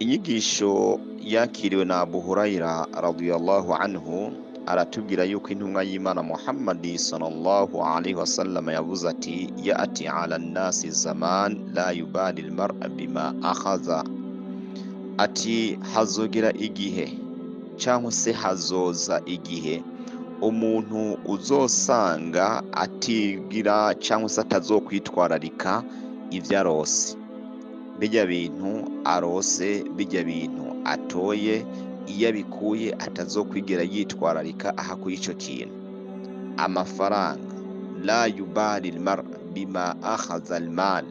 Inyigisho yakiriwe na Abu Huraira radiyallahu anhu, aratubwira yuko intumwa y'Imana Muhammadi sallallahu alaihi wasallam yavuze ati: "Yati ala nnasi zaman la yubali almar'a bima akhadha." Ati hazogera igihe, cyangwa se hazoza igihe umuntu uzosanga atigira cyangwa se atazokwitwararika ibyo arose, bijya bintu arose, bijya bintu atoye, iyo abikuye atazokwigera yitwararika aho akuye ico kintu. Amafaranga, la yubali almar bima akhadha almal,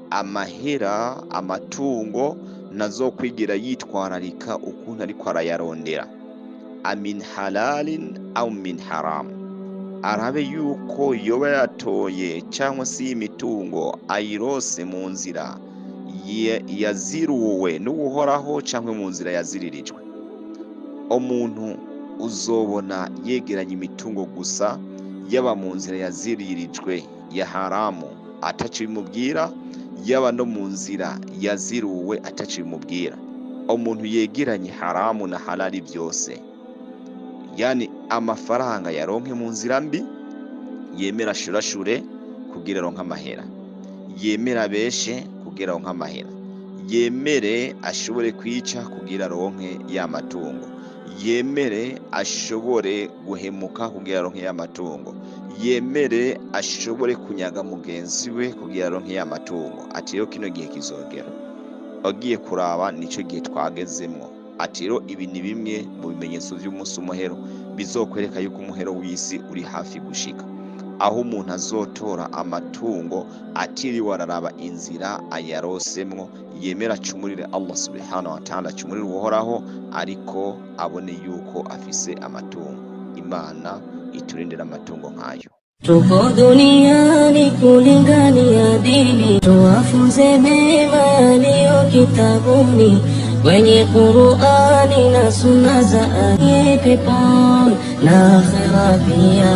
amahera, amatungo ntazokwigira yitwararika ukuntu ariko arayarondera, amin halalin au min haram, arabe yuko yoba yatoye cyangwa se iyi mitungo ayirose mu nzira yaziruwe n'Uhoraho cyangwa mu nzira yaziririjwe. Umuntu uzobona yegeranya imitungo gusa, yaba mu nzira yaziririjwe ya haramu ataco bimubwira, yaba no mu nzira yaziruwe ataco bimubwira. Umuntu yegeranye haramu na halali byose, yani amafaranga yaronke mu nzira mbi, yemera ashurashure kugira aronke amahera, yemera abeshe kugira aronke amahera, yemere ashobore kwica kugira aronke ya matungo, yemere ashobore guhemuka kugira aronke ya matungo, yemere ashobore kunyaga mugenzi we kugira aronke ya matungo. Ati rero kino gihe kizogera, agiye kuraba nico gihe twagezemwo. Ati rero ibi ni bimwe mu bimenyetso vy'umunsi umuhero bizokwereka yuko umuhero w'isi uri hafi gushika, aho umuntu azotora amatungo atiriwe araraba inzira ayarosemwo, yemera acumurire Allah subhanahu wa ta'ala, acumurire Uhoraho, ariko abone yuko afise amatungo. Imana iturindire amatungo nkayo. Tuko duniani kulingania dini, tuwafunze mema yaliyo kitabuni, kwenye Qur'ani na sunna za aliye peponi na akhera pia.